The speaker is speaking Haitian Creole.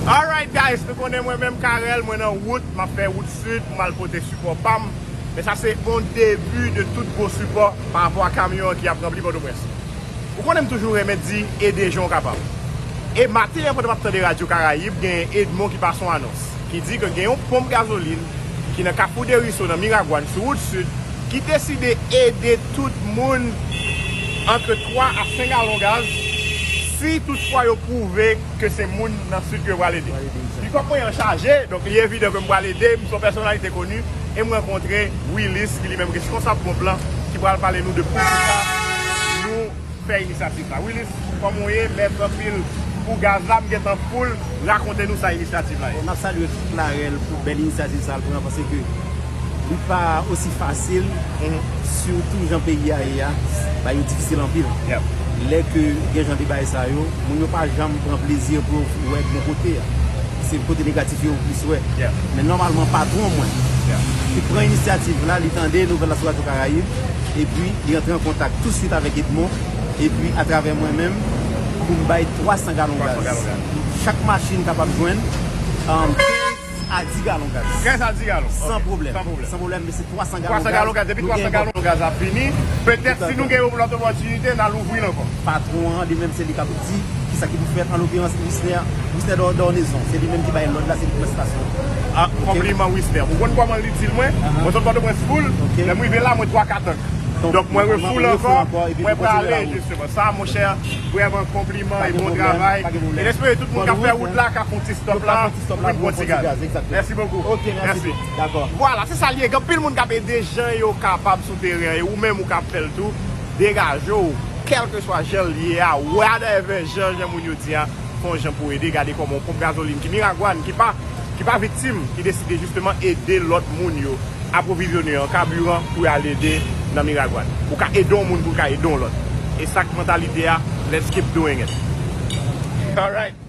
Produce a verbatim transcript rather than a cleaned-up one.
Alright guys, nou konnen mwen menm Carel, mwen nan wout, m ap fè wout sid pou m al pote sipò pa m. Men sa se yon debi de tout gwo sipò pa rapò a kamyon an ki ap ranpli Pòtoprens. Ou konnen m toujou renmen di ede jan w kapab. E maten an pandan m ap tande Radyo Karayib, gen Edmond ki pase yon anons ki di ke gen yon ponp gazolin ki nan Kafou Deriso nan Miragwàn sou wout sid ki deside ede tout moun antre twa a senk galon gaz si toutfwa yo pwouve ke se moun nan sid ke yo pral ede. Pikòp mwen an chaje, donk li evidan ke m pral ede, m se yon pèsonalite koni, e m rankontre Willis ki li menm reskonsab ponp lan, ki pral pale nou de poukisa nou fè inisyativ la. Willis, kòman w ye? Mèsi anpil pou gaz la, m gentan full. Rakonte nou sa inisyativ la ye. Bon, n ap salye Carel pou bèl inisyativ sa l pran, paske li pa osi fasil, sitou jan peyi a ye a, bagay yo difisil anpil. Lè ke gen jan de bagay sa yo, moun yo pa janm pran plezi pou yo wè bon kote a. Se kote negatif yo plis wè. Men nòmalman, patwon mwen, li pran inisyativ la, li tande nouvèl la sou Radyo Karayib, epi li antre an kontak touswit avèk Edmond, epi atravè mwen menm, pou m bay twa san galon gaz. Chak machin kapab jwenn, um, kenz a dis galon gaz. Kenz a dis galon. San pwoblèm. San pwoblèm. San pwoblèm, men se twa san galon gaz. Twa san galon gaz. Depi twa san galon gaz ap vini, petèt si nou gen yon lòt opòtinite, n a louvri l ankò. Patwon an, li menm, se li k ap di kisa ki pou fèt. An lokerans, Wisner, Wisner Dor-, Dornezon, se li menm ki bay lòd la, se li ki pran stasyon. Ah, konpliman Wisner. Ou konn kòman li di l mwen? Mwen sot Pòtoprens full, lè m rive la, mwen twa kat ank. Donk, mwen refoule ankò, mwen prale, jisteman. Sa, monchè, vrèman konpliman e bon travay. E n espere tout moun k ap fè wout la, k ap fè yon ti stop la, pou vin pran ti gaz. Mèsi bokou. Mèsi. Vwala, se sa l ye. Gen anpil moun k ap ede jan yo kapab sou teren an, e ou menm ou k ap fè l tou. Degaje w, kèlkeswa jan l ye a, whatever jan, jan moun yo di a, fè yon jan pou ede. Gade kòman yon ponp gazolin ki Miragwàn, ki pa, ki pa viktim, ki deside jisteman ede lòt moun yo apwovizyone an kabiran pou y al ede nan Miragwàn. Ou ka ede yon moun pou l ka ede yon lòt. E sa k mantalite a, let's keep doing it. Alright.